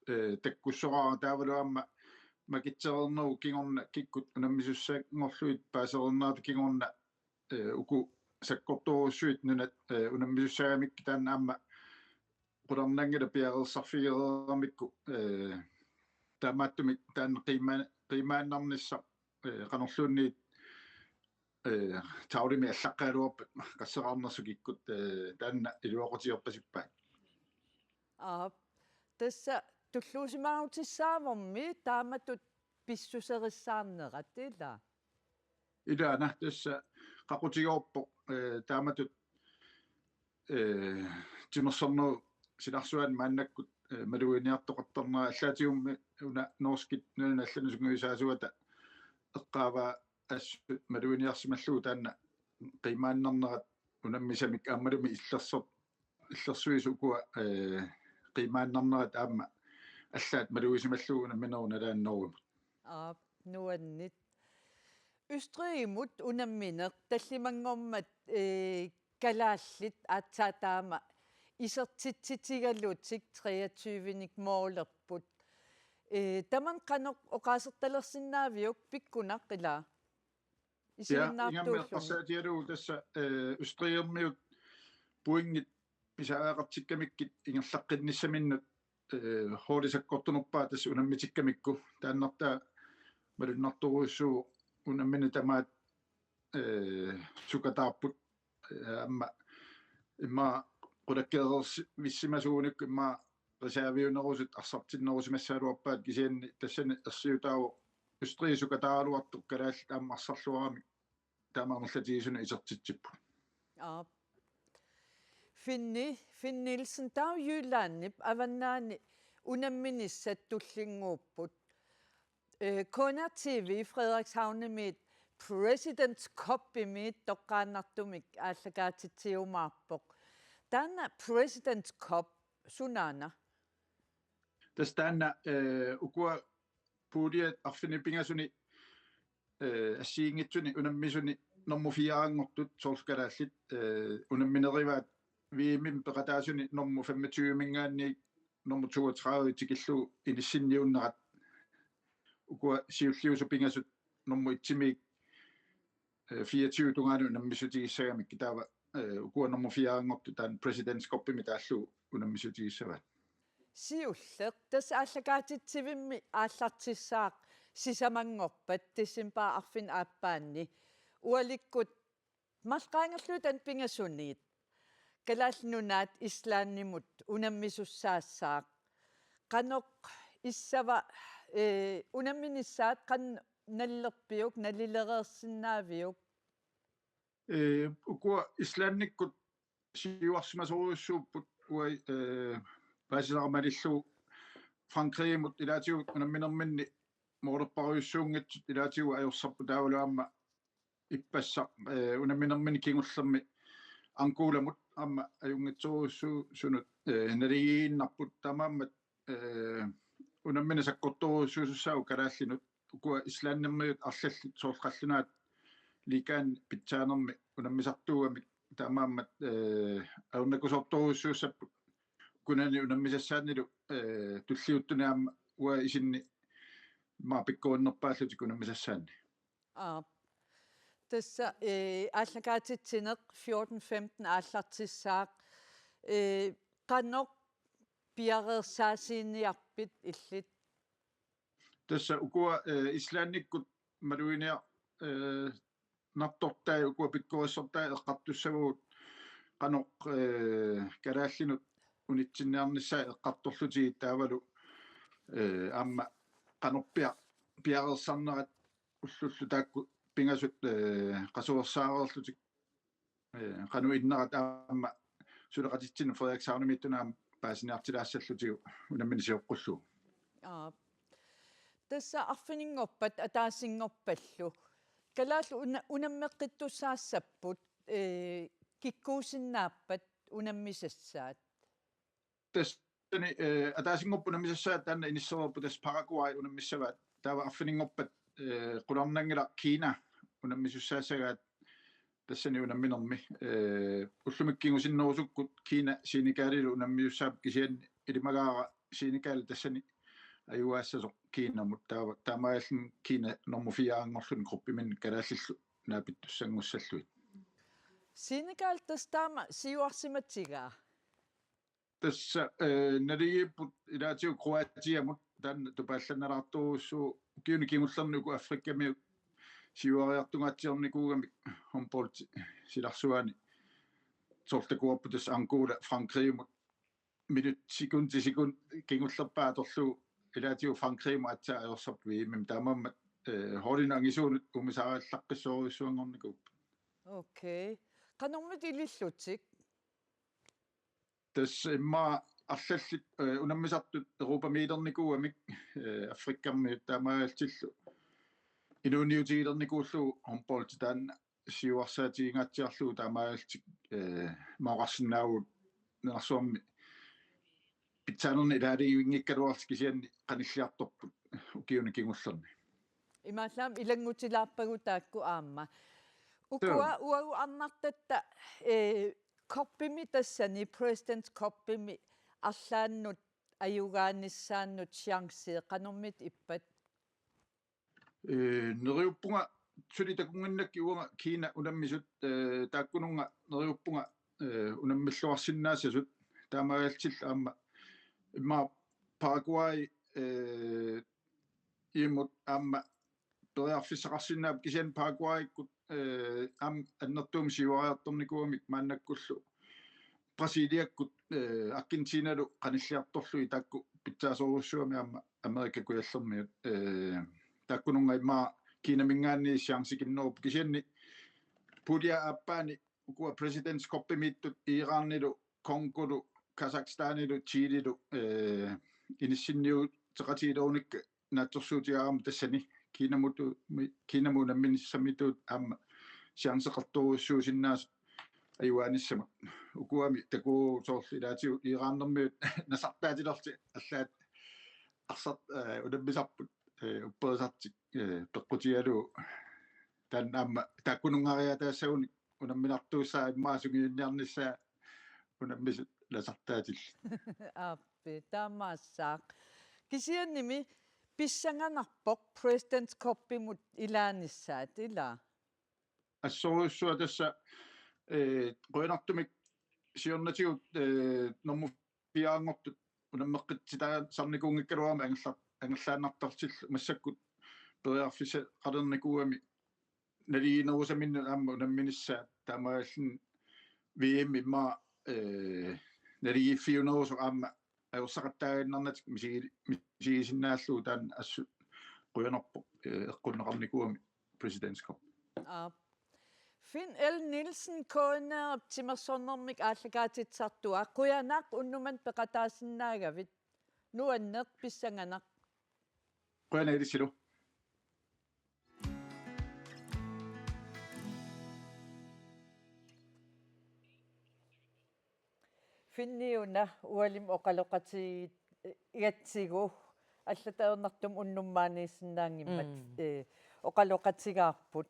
eh, takkussoraara, taavalu aamma makitsereernerup kingorna kikkut unammisussanngorlugit paasereernerata kingorna, eh, uku sakkortoorujussuit nunat, eh, unammisussaagamikkit taanna aamma qularnanngilaq piareersarfigereeramikku, eh, taamaattumik taanna qiima-, qiimaannarnissaq, eh, qanorluunniit, eh, tavlimik allaqqagaluarpat qasseqarnersut kikkut, eh, taanna iluaqutigerpasippaat. Aap, tassa tulluusimaarutissaavormi taamatut pissuserissaarnerat, ilaa? Ilaana, tassa qaqutigoorpoq, eh, taamatut, eh, timersornerup silarsuani maannakkut, eh, maluginiartoqartarnera, allatigummi una norskit nunanut allanut sungiusaasuata eqqaavaa assut maluginiarsimallugu taanna qiimaannarnerat unammisamik aammalumi illersor illersuisut ukua, eh, qiimaannarnerat aamma allaat malugisimallugu unamminerup nalaani norumut. Aap, nuanneq. Østrigimut unammineq tallimanngormat, eh, kalaallit aatsaat taama isertitsitigalutik treogtyvenik målerput. Eh, tamanna qanoq oqaasertalersinnaaviuk, pikkunaq ilaa? Ja, ingammik isiginnaartuulluni eqqarsaatigalugu tassa, eh, Østrigimiut pointit pisariaqartikkamikkit ingerlaqqinnissaminnut, eh, holdit sakkortunerpaat tassa unammitikkamikku. Taannartaa malunnartorujussuuvoq unammineq tamaat, eh, sukataarput, eh, aamma immaqa qulakkeervissimasuunikku immaqa reserviunerusut arsartinnerusimassagaluarpaat, kisianni tassani ersiutaavoq Østrigip sukataaraluartoq kalaallit aamma arsarluaramik taama amerlatigisuni isertitsipput. Aap. Finni, Finn Nielsen, taava Jyllandip avannaani unamminissat tullinnguupput. Eh, K N R T V Frederikshavnimiit President's Cupimiit toqqaannartumik aallakaatitsiumaarpoq. Taanna President's Cup sunaana? Tassa taanna, eh, ukua puljit arfineq-pingasuni, eh, assigiinngitsuni unammisuni nummer fire-nngortut, soorlu kalaallit, eh, unamminerivaat V M-imi peqataasuni nummer femogtyve-minngaanniit nummer toogtredive tikillugu inissinniunnerat. Ukua siulliusut pingasut nummer et-imiit, eh, fireogtyve tungaanut unammissutigissagamikku, taava, eh, ukua nummer fire-nngortut taanna President's Cupimi taallugu unammissutigissavaat. Siulleq, tassa aallakaatitsivimmi aallartissaaq sisamanngorpat decembarip arfineq-aappaanni. Ualikkut marluk qaangerlugit taanna pingasuniit Kalaallit Nunaat Islandimut unammisussaassaaq. Qanoq issava, eh, unamminissaat, qanoq nalilerpiuk, nalilereersinnaaviuk? Eh, ukua Islandikkut siuarsimasorujussuupput uagut, eh, paasisaqarmalillu Frankrigimut ilaatigut unamminerminni målerparujussuunngitsut ilaatigut ajorsarput, taavalu aamma ippassaq, eh, unamminermini kingullermi Angolamut aamma ajunngitsorujussuusunut, eh, naligiinnarput, taamaammat, eh, unammineq sakkortoorujussuusussaavoq kalaallinut. Ukua Islandimiut arlallit soorlu qallunaat liigaani pitsaanermi unammisartuugamik, taamaammat, eh, ajornakusoortorujussuussapput ukunani unammisassaannilu, eh, tulliuttuni aamma uanga isinni immaqa pikkorinnerpaallutik unammisassaanni. Aap. Tassa, eh, aallakaatitsineq fjorten femten aallartissaaq. Eh, qanoq piareersaasiiniarpit illit? Tassa ukua, eh, Islandikkut maluginiar-, eh, -nartortai ukua pikkorissortai eqqartussavagut qanoq, eh, kalaallinut unitsinniarnissaat eqqartorlutigit, taavalu, eh, aamma qanorpiaq piareersarnerat ullullu taakku pingasut, eh, qasuersaareerlutik, eh, qanoq innerat aamma suleqatitsineq Frederikshavnimiittuni aamma paasiniartilaassallutigu unammineq sioqqullugu. Aap. Tassa arfininngorpat ataasinngorpallu kalaallit una-, unammeqqittussaassapput, eh, kikkuusinnaappat unammisassaat? Tassani, eh, ataasinngorpat unammisassaat taanna inissereerpoq, tassa Paraguay unammissavaat. Taava arfininngorpat, eh, qularnanngilaq Kina unammisussaassagaat tassani unamminermi. Eh, ullumikkut kingusinnerusukkut Kina Senegalilu unammisussaapput, kisianni ilimagaara Senegal tassani ajugaassasoq Kinamut, taava taamaalilluni Kina nummer fire-nngorluni gruppiminni kalaallillu naapittussanngussallugit. Senegal tassa taama siuarsimatigaa? Tassa, eh, naligiipput ilaatigut Kroatiamut, taanna tupaallannalaartorujussuuvoq. Ukiuni kingullerni uku Afrikamiut siuariartungaatsiarnikuugamik håndbold silarsuaani soorlu takuarput, tassa Angola Frankrigimut minut, sekundi, sekund kingullerpaaq atorlugu ilaatigut Frankrigimut aatsaat ajorsarput V M-imi, taamaammat, eh, holdinut angisuunut uumisaarillaqqissorujussuanngornikuupput. Okay. Qanormita ilillutik? Tassa immaqa arlallit, eh, unammisartut europamiilernikuugamik, eh, Afrikamiut taamaalillutillu inuuniutigilernikuullugu håndboldi taanna siuarsaatigingaatsiarlugu taamaalillutik eh, maqarsinnaavugut nunarsuarmi pitsaanerni ilaalivinngikkaluarlutik kisianni qanilliartorput ukiuni kingullerni. Imaallaat ilanngutilaarpagut taakku aamma. Ukua uagut arnartatta, eh, COP-imi tassani, President's COP-imi arlaannut ajugaanissaannut chance qanormita ippat? Eh, neriuppunga suli takunnginnakkit uanga Kina unammisut, eh, taakkununnga neriuppunga, eh, unammilluarsinnaassasut taamaalillutillu aamma immaqa Paraguay, eh, imut aamma periarfissaqarsinnaapput kisianni Paraguayikkut, eh, aamma annertuumik siuariartornikuugamik maannakkullu Brasiliakkut, eh, Argentinalu qanilliartorlugit taakku pitsaasorujussuugamik aamma Amerika Kujallermiut, eh, taakkununnga immaqa Kinaminngaanniit chancikinnerupput kisianni puljia aappaani ukua President's Cup-imiittut Iranilu, Congolu, Kazakhstanilu, Chilelu, eh, inissinniuteqatigiilerunikka naatsorsuutigaarami tassani Kinamut-, Kinamut unamminissamituut aamma chanceqartorujussuusinnaasut ajugaanissamut. Ukuami takuuk soorlu ilaatigut Iranermiut nasartaatilerlutik allaat arsart-, eh, unammisarput, eh, upperisartik, eh, peqqutigalugu taanna aamma taakkununngariaataassagunik unamminartuussaaq immaqa sungiunniarnissaa unammisut nasartaatillit. Aappi, taamaassaaq. Kisiannimi pissanganarpoq President's Cup-imut ilaanissaat, ilaa? Assorujussuaq tassa, eh, qujanartumik siornatigut, eh, normu fiaanngortut unammeqqitsitaasarnikuunngikkaluarami angerla-, angerlaannartartillu massakkut periarfissaqalernikuugami naliginerusaminnut aamma unamminissaat taamaalilluni V M immaqa, eh, naligiiffiunerusoq aamma ajorsaqattaaginnarnatik misigi-, misigisinnaallugu taanna assut qujanarpoq, eh, eqqunneqarnikuugami President's Cup. Aap. Finn L. Nielsen, K N R-ip timersornermik aallakaatitsisartuaa, qujanaq unnuk manna peqataasinnaagavit. Nuanneq, pissanganaq. Qujanaq ilissilu. Finni una ualimi oqaloqatigigatsigu allatut ajornartumik unnuk maaniissinnaanngimmat, mm, eh, oqaloqatigaarput.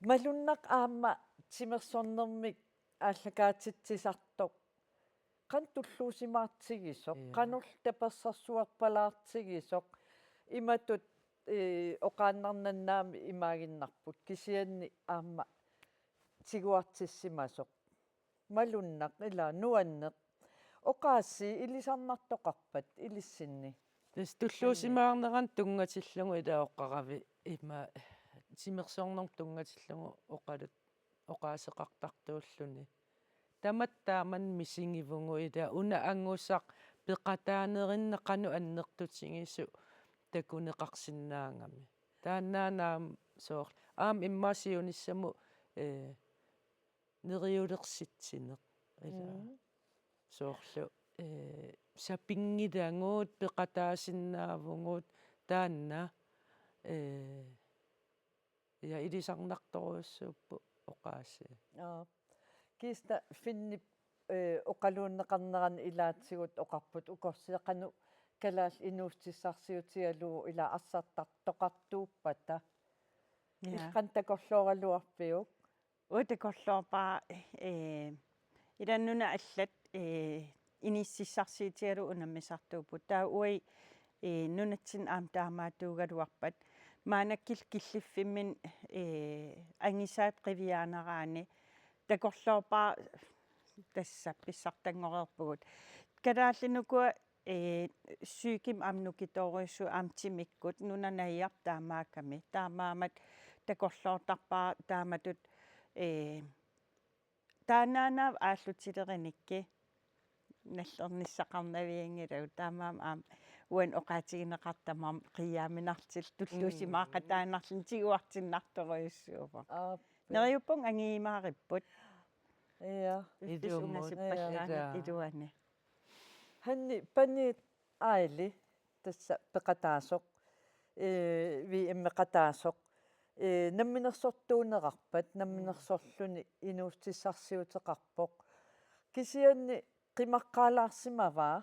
Malunnaq aamma timersornermik aallakaatitsisartoq qanoq tulluusimaartigisoq, ja, qanorlu tapersersuerpalaartigisoq, imatut, eh, oqaannarnannaami imaaginnarput, kisianni aamma tiguartissimasoq. Malunnaq, ilaa, nuanneq. Oqaasii, ilisarnartoqarpat ilissinni? Tassa tulluusimaarnerannut tunngatillugu ilaa oqaravit ima timersornermut tunngatillugu oqalut oqaaseqartartuulluni. Tamatta taamani misigivugut ilaa una angusaq peqataanerinni qanoq annertutigisoq takuneqarsinnaagami. Taannaana aamma soorlu aamma immaqa siunissamut, eh, neriulersitsineq. Ilaa. Mm. Soorlu, eh, sapinngilagut, peqataasinnaavugut, taanna, eh, ja ilisarnartorujussuupput oqaasii. Aap. Kiista Finnip, eh, oqaluunneqarnerani ilaatigut oqarput ukorsiaq qanoq kalaallit inuussutissarsiutigalugu ilaa arsartartoqartuuppata. Ja. Illit qanoq takorlooraluarpiuk? Uanga takorloorpara, eh, ilaa nunat allat, eh, inuussutissarsiutigalugu unammisartuupput. Taava uagut, eh, nunatsinni aamma taamaattuugaluarpat. Maannakkut killiffimminni, eh, angusaat qiviaaneraanni takorloorpara tassa pissartanngoreerpugut. Kalaallit Nunaat eh, psykimik aamma nukittoorujussuuvoq aamma timikkut, nunap najarput taamaakkami. Taamaammat takorloortarpara taamatut, eh, taannaanaavoq aallutilerinikku nallernissaqarnavianngilagut, taamaammat aamma uani oqaatigineqartoq tamarmik qiiaaminartut tulluusimaaqataannarluni tiguartinnartorujussuuvoq. Aap. Neriuppunga angujumaaripput. Ja. Piffissap ungasippallaani. Ja. Iluani. Hanni, Pani Aili tassa peqataasoq, eh, V M-eqataasoq, ee, namminersortuunerarpat, namminersorluni inuussutissarsiuteqarpoq. Kisianni qimaqqaalaarsimavaa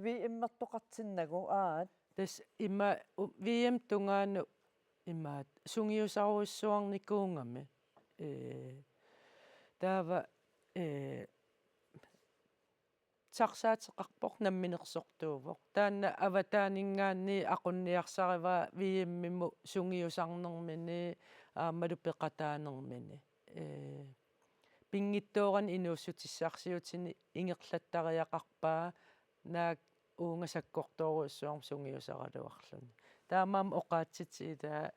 V M-ertoqartinnagu, aat? Tassa ima u-, V M tungaanut imaat sungiusarujussuarnikuugami. Ee, taava, ee, taxaateqarpoq namminersortuuvoq. Taanna avataaninngaanniit aqunniarsarivaa V M-imut sungiusarnermini aammalu peqataanermini. Ee, pinngitsoorani inuussutissarsiutini ingerlattariaqarpaa naak uunga sakkortoorujussuarmik sungiusaraluarluni. Taamaammat oqaatsitsi ilaa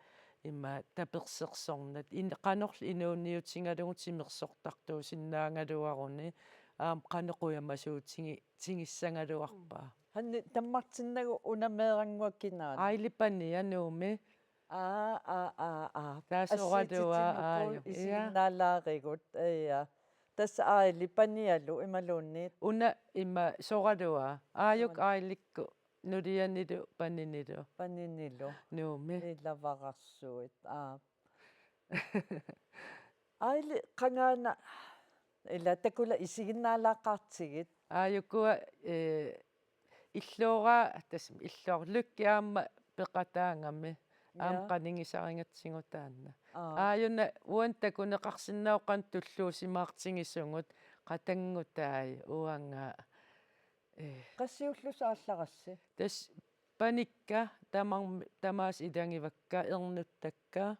ima tapersersornat. In-, qanorlu inuuniutigalugu timersortartuusinnaagaluaruni aamma qanoq qujamasuutigi-, tigissagaluarpaa. Hanni tammartinnagu una meerannguaq kinaana? Aili Pania Nuummi. Aa, aa, aa, aa. Tassa soraluaa, assiititinnukku aajuku. Ia. Isiginnaalaarigut, ia. Tassa Aili Panialu imaluunniit. Una ima soraluaa. Aajuku soraluaa. Ailikkut nulianilu Paninilu. Paninilu. Nuummi. Ilavararsuit, aa. Aili qangaana ila takula isiginnaalaaqaartigit. Aajukua, ee, illooraa, tassami illoor Lykke aamma peqataagami. Aamma, ja, qanigisarigatsigu taanna. Aa. Aajuna uani takuneqarsinnaavoq qanoq tulluusimaartigisugut qatanngutai uanga. Ee. Qassiullusi aallarassi? Tassa panikka, tamarmi-, tamaasa ilagivakka, ernuttakka,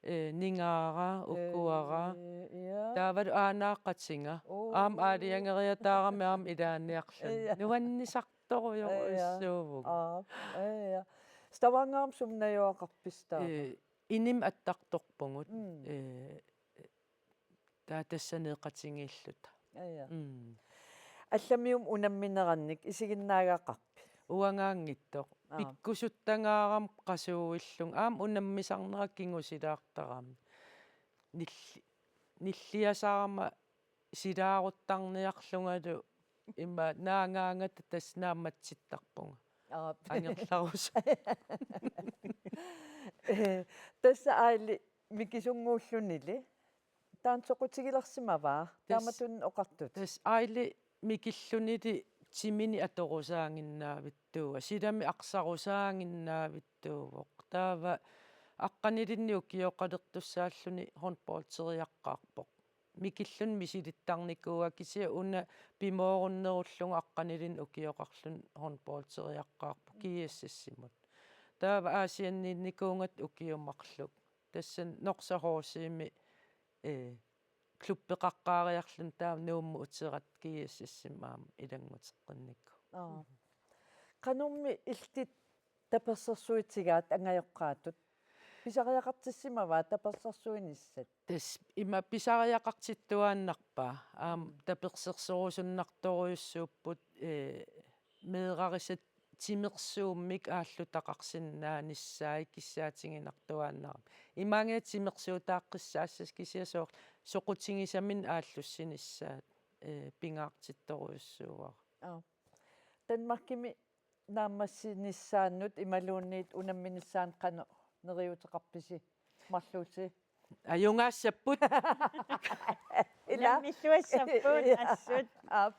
ee, ningaara, ukuara. Ee, ja. Taavalu aanaaqatiga. Oo. Aamma aalajangeriataarami aamma ilaaniarluni. Ja. Nuannisartorujorujussuuvugut. Ja. Aa, ja. Stavangerimi sumut najugaqarpisi taava? Ee, inimi attartorpugut. Mm. Ee, taava tassaneeqatigiilluta. Aja. Mm. Allamiummi unamminerannik isiginnaagaqarpit? Uangaanngitsoq. Aa. Pikkusuttagaarama qasuuillunga. Aamma unammisarnera kingusilaartarami. Nilli-, nilliasarama silaaruttarniarlungalu ima naagaangata tassa naammatsittarpunga. Aap. Angerlarusoq. Ee, tassa Aili mikisunnguullunili. Taanna soqutigilersimavaa? Tas-, taamatut oqartut. Tassa Aili mikillunili timini atorusaaginnavittuuvoq. Silami arsarusaaginnavittuuvoq. Taava aqqanilinnik ukioqalertussaalluni håndboldiaqqaarpoq. Mikilluni misilittarnikuuaa kisianni una pimoorunnerullugu aqqanilinnik ukioqarluni håndboldiaqqaarpoq G S S-imut. Taava Aasianniinnikuugatta ukiut marluk. Tassani Norsaq H C-mi, ee, klubbeqaqqaariarluni taava Nuummut uterat G S S-imut aamma ilannguteqqinnikuuvoq. Aa. Qanormi illit tapersersuitigaat angajoqqaatut? Pisariaqartissimavaa tapersersuinissat? Tassa ima pisariaqartittuaannarpaa. Aamma, mm, tapersersorusunnartorujussuupput, ee, meerarisat timersuummik aallutaqarsinnaanissaat kissaatiginartuaannarami. Imaanngilaq timersuutaaqqissaassasoq kisianni soorlu soqutigisaminnik aallussinissaat, ee, pingaartittorujussuuara. Aa. Danmarkimi naammassinissaannut imaluunniit unamminissaannut qanoq neriuuteqarpisi marluusi? Ajugaassapput. Ila. Unammilluassapput. Ja. Assut. Aap.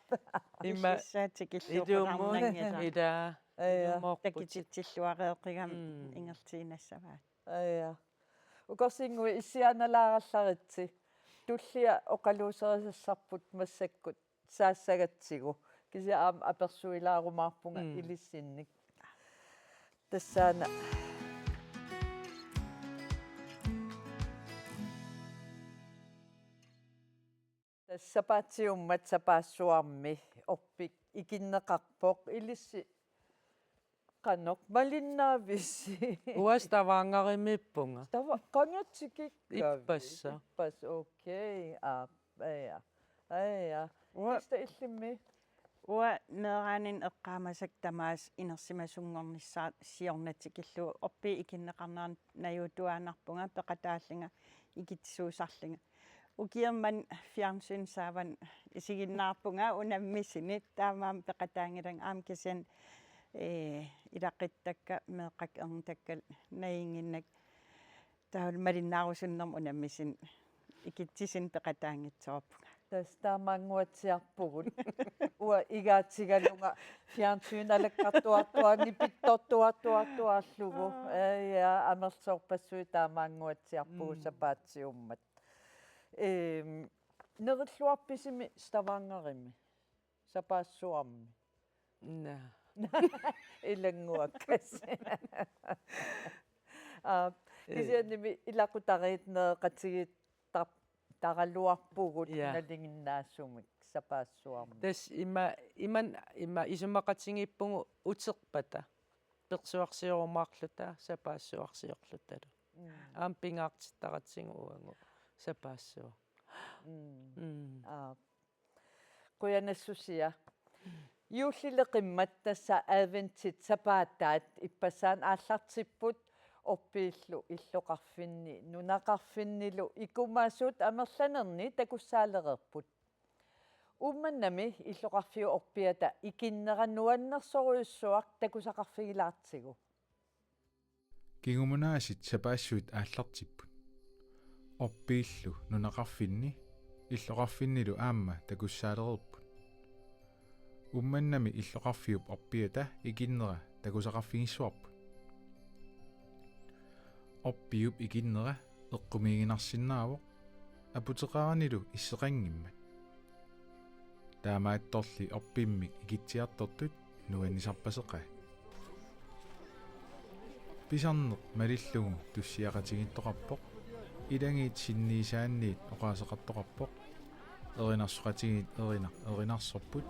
Ima. Isussaat tikilluuqqutarnanngilaq. Ilumoorputit. Ila. Ja. Ilumoorputit. Takutitsilluareeqigami, mm, ingerlaannassavaat. Ja. Ukorsiinnguit issiaannalaarallaritsi. Tullia oqaluuserisassarput massakkut saassagatsigu. Kisianni aamma apersuilaarumaarpunga, mm, ilissinnik. Tassaana. Tassa sapaatiummat sapaassuarmi orpik ikinneqarpoq, ilissi qanoq malinnaavisi? Uanga Stavangerimiippunga. Stava-, qanga tikikkavit? Ippassaq. Ippassaq, okay. Aa, aja. Aja. Uanga, Krista, illimmi? Uanga meeraaninni eqqaamasakka tamaasa inersimasunngornissaa siorna tikillugu orpiit ikinneqarneranni najuuttuaannarpunga, peqataallunga ikitsisuusarlunga. Ukioq manna fjernsynip saavanni isiginnaarpunga unammisunit, taamaammat peqataanngilanga aamma kisianni, ee, ilaquttakka meeqqakka ernutakka najunnginnakkit. Taava malinnaarusunnermik unammisin ikitsisinik peqataanngitsoorpunga. Tassa taamaannguatsiarpugut. Uanga igaatigalunga fjernsyn alakkartuartuaanngipittortuartuartuarlugu. Aa. Ee, ja, amerlasoorpassuit taamaannguatsiarpugut. Mm. Sapaatip-aammat. Ehm, nerilluarpisimi Stavangerimi? Sapaassuarmi. Naa. Ilannguakkas. Aa, ee, kisiannimi ilaqutariit nereqatigiittar-, taraluarpugut. Ja. Nalinginnaasumik sapaassuarmi. Tassa ima, iman, ima isumaqatigiippugut uterpata. Persuarsiorumaarluta, sapaassuarsiorlutalu. Mm. Aamma pingaartittaratsigu uagut sapaassuaq. Mm. Mm. Aa. Qujanassusia. Juullileqimmat tassa adventit sapaataat ippassaq aallartipput orpiillu illoqarfinni nunaqarfinnilu ikumaasut amerlanerni takussaalereerput. Uummannami illoqarfiup orpiata ikinnera nuannersorujussuaq takusaqarfigilaartigu. Kingumut aasiit sapaassuit aallartipput. Orpiillu nunaqarfinni, illoqarfinnilu aamma takussaalereerput. Uummannami illoqarfiup orpiata ikinnera takusaqarfigissavarput. Orpiup ikinnera eqqumiiginarsinnaavoq, aputeqaranilu isseqanngimmat. Taamaattorli orpimmik ikitsiartortut nuannisarpaseqaat. Pisarneq malillugu tussiaqatigiittoqarpoq. Ilagiit sinniisaanniit oqaaseqartoqarpoq. Erinarsoqatigiit erinaq erinarsorput.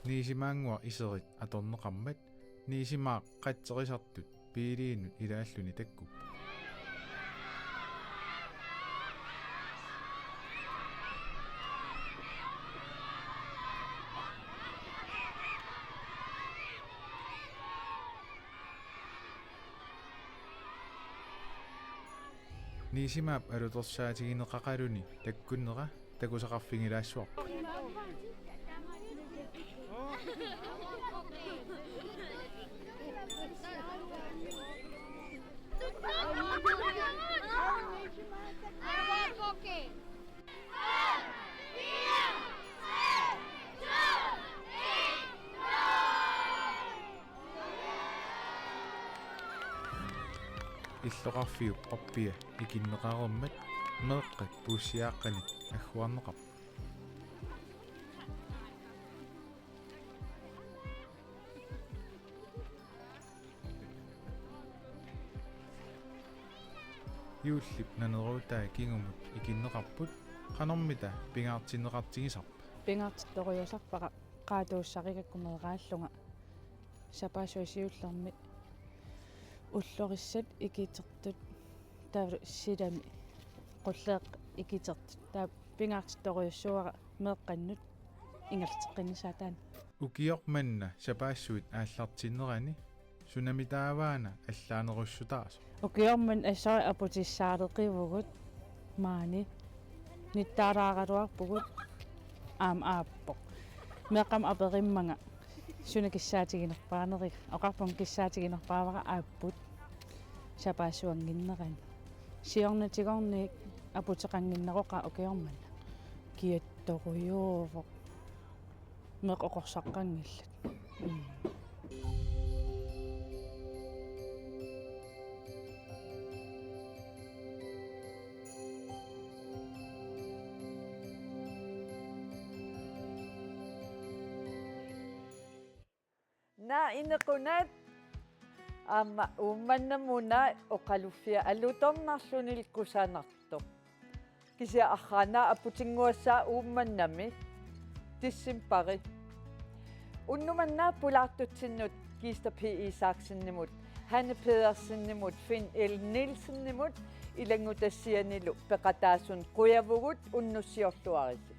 Niisimaannguaq iserit atorneqarmat niisimaaq qatserisartut biiliinut ilaalluni takkuppoq. Niisimaap alutorsaatigineqaqaluni takkunnera takusaqarfigilaassavarput. Illoqarfiup orpia ikinneqareermat meeqqat puussiaaqqanik agguarneqarput. Juullip naneruutai kingumut ikinneqarput, qanormita pingaartinneqartigisarpa? Pingaartittorujussuusarpara qaatuussarigakku meeraallunga sapaassuarmi siullermi ullorissat ikitertut taavalu silami qulleeqqat ikitertut. Taava pingaartittorujussuuara meeqqannut ingerlateqqinnissaa taanna. Ukioq manna sapaassuit aallartinnerani sunami taavaana allaanerussutaasoq? Ukioq manna assut aputissaaleqivugut maani nittaalaaraluarpugut aamma aappoq. Meeqqamut aperimmanga suna kissaatiginerpaanersoq. Oqarpunga kissaatiginerpaavara aapput sapaassuannginnerani. Siornatigorniit aputeqannginneroqaaq ukioq manna. Kiattorujuuvoq. Meeqqat oqorsaqqanngillat. Mm. Naa inequnat aamma Uummannamuna oqaluffia alutornarluni kusanartoq. Kisianni arraannaap aputinnguassaa Uummannami decembari. Unnuk manna pulaartutsinnut Kista P. Isaksenimut, Hanne Pedersenimut, Finn L. Nielsenimut ilanngutassianilu peqataasunut qujavugut, unnussiorluarisi.